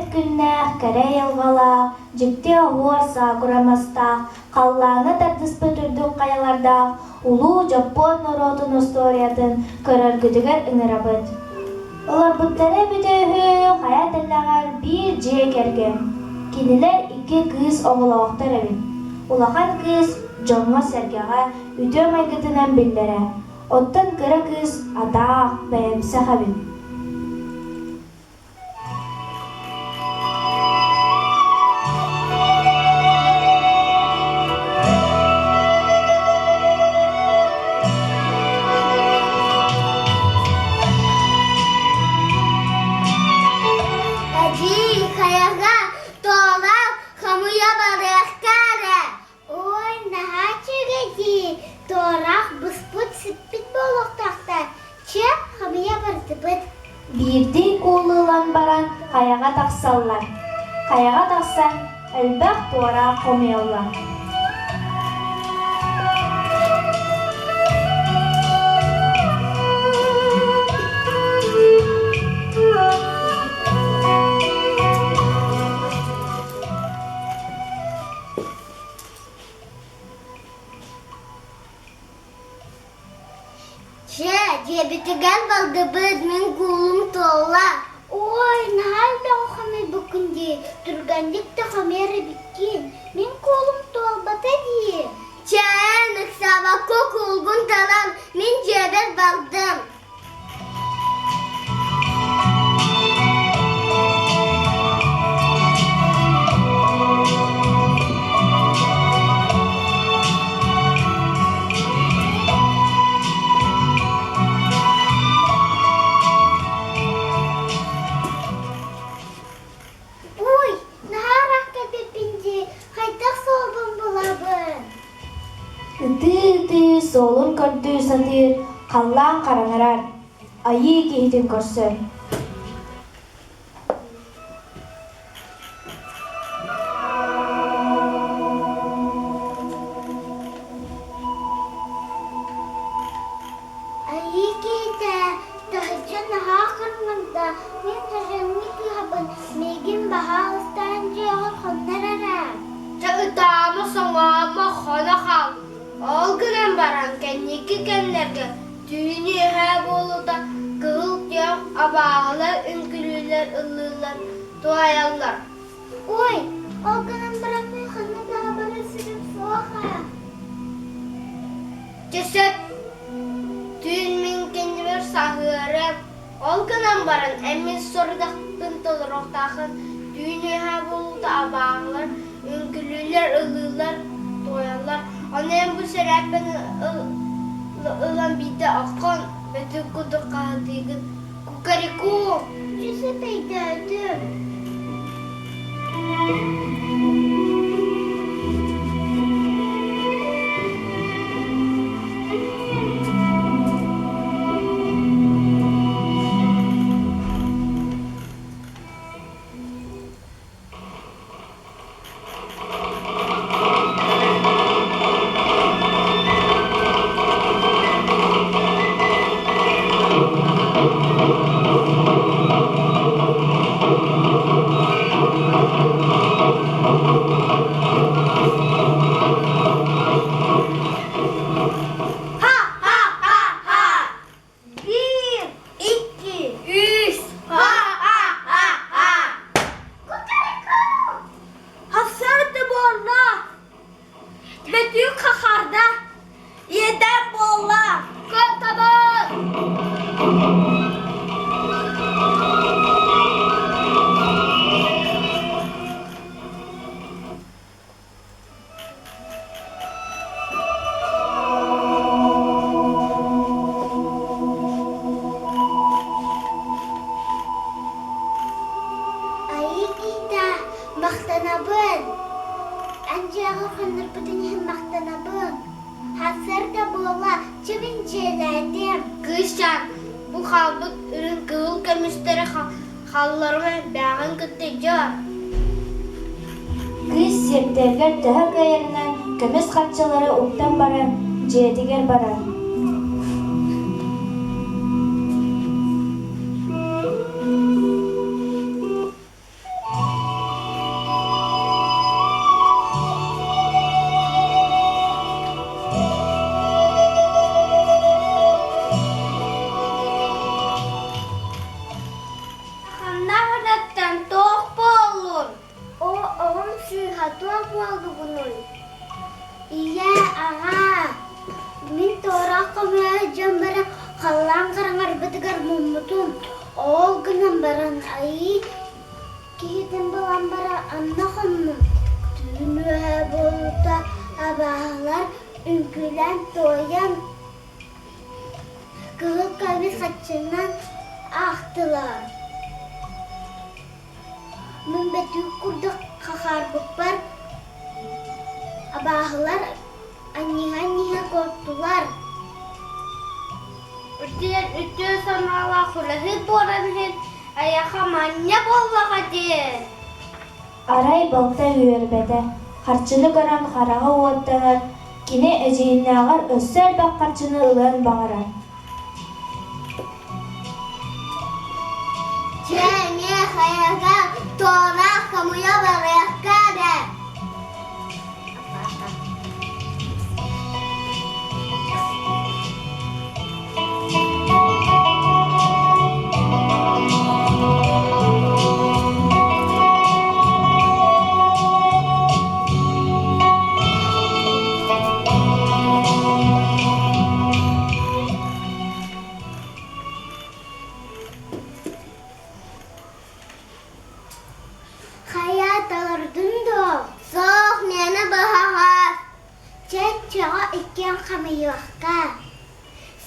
Килбэт күннээх, кэрэ айылҕалаах, дьикти оһуор саакура мастаах, халлааҥҥа тардыспыт үрдүк хайалардаах улуу Дьоппуон норуотун устуоруйатын көрөргүтүгэр ыҥырабыт. Олорбуттара эбитэ үһү, хайа тэллэҕэр биир дьиэ кэргэн. Кинилэр икки кыыс оҕолоохтор эбит. Улахан кыыс дьоҥҥо-сэргэҕэ үтүө майгытынан биллэрэ, оттон кыра кыыс атаах, бэйэмсэх эбит. Эдьиий, хайаҕа туолан хомуйа барыахха эрэ. Ой, наһаа үчүгэй дии, туораах быспыт сиппит буолуохтаахтар. Чэ, хомуйа бардыбыт. Биирдии куулу ылан баран хайаҕа тахсаллар. Хайаҕа тахсан элбэх туораах хомуйаллар. Чэ, дьиэбитигэр бардыбыт, мин куулум туолла. Ой, наһаа элбэҕи хомуйбуккун дии, түргэнник да хомуйар эбиккин. Мин куулум туолбата дии. Чэ, эн ыксаабакка куулгун талан, мин дьиэбэр бардым. Уй, наһаа ыраах кэлбиппин дии, хайдах суолбун булабын? Ытыы-ытыы суолун көрдүү сатыыр, халлаан хараҥарар, айыы киһитин көрсөр. Айыы киһитэ таһырдьа наһаа хараҥарда, мин хаһыҥҥы кыыһабын, миигин баһаалыстаан дьиэҕэр хоннор эрэ. Дьэ ытаама-соҥоомо хоно хаал, ол гынан баран кэнники кэмнэргэ түүн үөһэ буолуута кыһыл күөх абааһылар үҥкүүлүүллэр ыллыыллар, туһайаллар. Ой, ол гынан баран мин ханна да барар сирим суох ээ. Дьэ сөп, түүн мин кэннибэр саһыарыам, ол гынан баран эн мин сорудахпын толоруохтааххын, түүн үөһэ буолуута абааһылар үҥкүүлүүллэр, ыллыыллар, туойаллар, ону эн бу сэрээппин ылан биирдэ оххон, бөтүүк курдук хаһытыыгын Кукареку! Дьэ өйдөөтүм. Ха-ха-ха-ха! Биир, икки, үс! Ха-ха-ха-ха! Кукареку! Хасырды буолла! Бөтүүк хахарда! Иэдээн буолла! Кытабыт! Айыы киһитэ махтанабын! Эн дьиэҕэр хоннорбутун иһин махтанабын! Сарсыарда буола чэбин дьиэлээтим. Кыысчаан, бу хаалбыт үрүҥ кыһыл көмүстэри халларыма бэҕин кытта дьэ Кыыс сиэптэригэр төһө кыайарынан көмүс харчылары уктан баран, дьиэтигэр барар. Хомуммутум, ол гынан баран айыы киһитин булан баран анна хоннум. Түүн үөһэ буолуута абааһылар үҥкүүлээн туойан кыһыл көмүс хаччынан аахтылар. Мин бөтүүк курдук хахаарбыппар абааһылар анньыһа-анньыһа куоттулар. Үрдүнэн үтүө санаалаах үлэһит буолан иһин эйиэхэ манньа буоллаҕа дии. Арай балта үөрбэтэ, харчыны көрөн хараҕа уоттанар, кини эдьиийинээҕэр өссө элбэх харчыны ылыан баҕарар. Чэ, эмиэ хайага туораах хомуйа барыахха эрэ. Хайа толордун дуо? Суох, миэнэ быһаҕас. Чэ, чөҕө иккиэн хамыйыахха.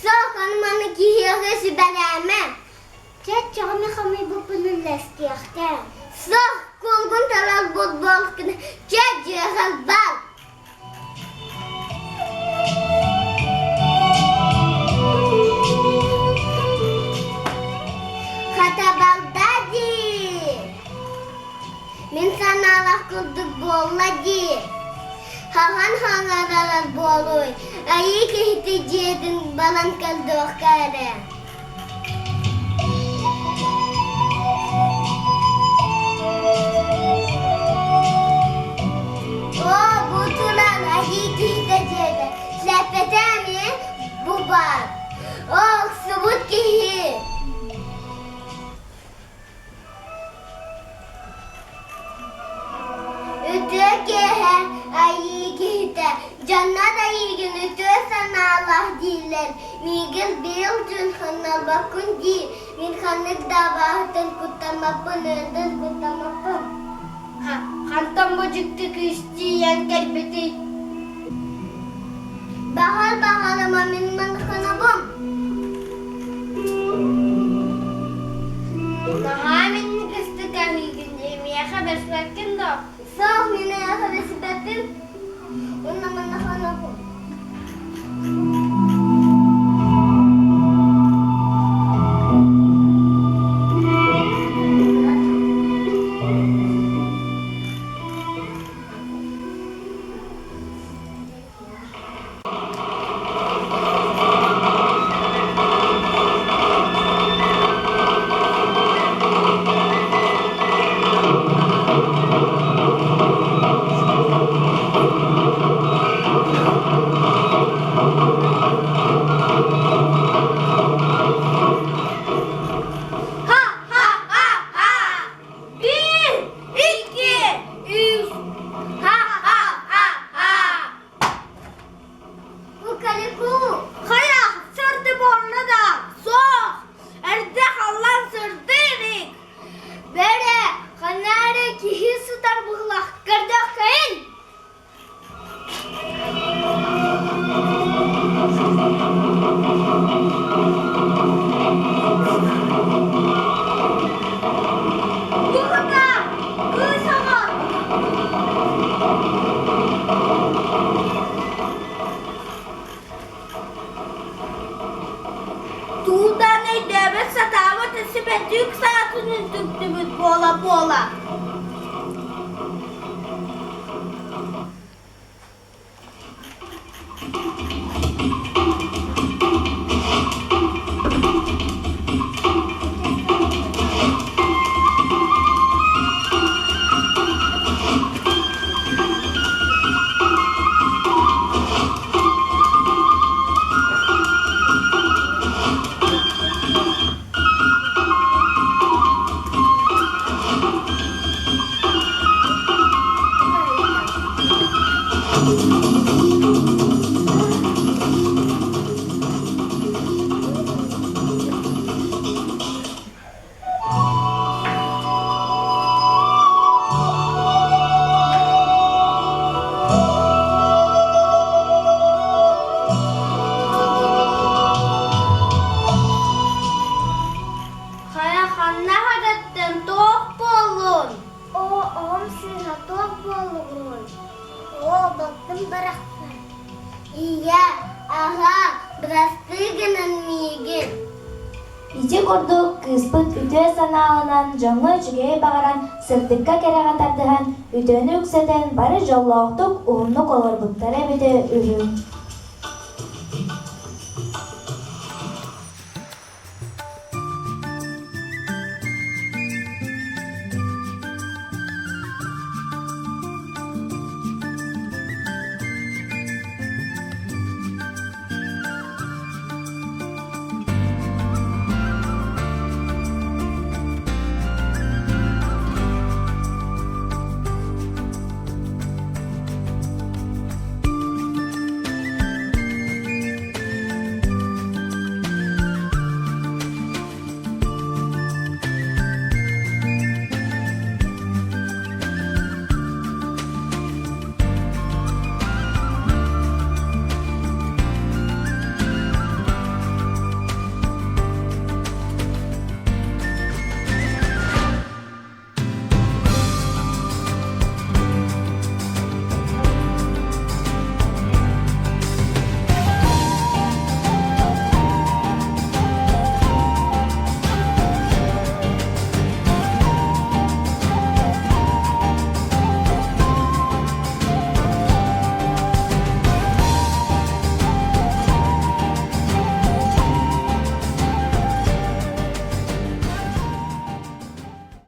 Суох, аны маны киһиэхэ сүбэлээмэ. Чэ, чөҕө ми хамыйбыппын үллэстиэххэ. Суох, кулгун талар булбуолкун, чэ, дьиэҕэр бар. Хатабалда дии! Мин санаалах курдук буолла дии! Хаһан хаҥарарар буолуой, айыы киһити дьиэтин баран көрдүөххэ эрэ. Оо, бу туран айыы киһитэ дьиэтэ, сэлэппэтэ эмиэ бу баар. Оо, охсубут киһи! Үтүө киэһэ айыы киһитэ, дьоннор эйиигин үтүө санаалаах дииллэр, миигин быйыл дьон ханнарбаккын дии, мин ханнык да абааһыттан куттаммаппын, ыыртан куттаммаппын. Хантан бу дьикти кыыс тиийэн кэлбитий? Баҕар баҕарыма мин манханабын. Наһаа минньигэстик аһыыгын дии, миэхэ бэрсибэккин дуо? Суох, мин эйиэхэ бэрсибэппин. Уонна манаханабын. Ха-ха-ха-ха! Биир, икки, үс! Ха-ха-ха-ха! Кукареку! Хайа, сырды буолла да, суох! Эрдэ халлаан сырды илик! Бэрэ, ханна эрэ киһи сытар быһылах, көрдөххөйүн! Туһута, кыыс оҕо! Туудан өйдөөбөт сатаабат өссө саатын үтүктүбүт буола-буола. курдук кыыспыт үтүө санааланан, дьоҥҥо үчүгэйи баҕаран, сырдыкка-кэрэҕэ тардыһан, үтүөнү үксэтэн бары дьоллоохтук, уһуннук олорбуттара эбитэ үһү.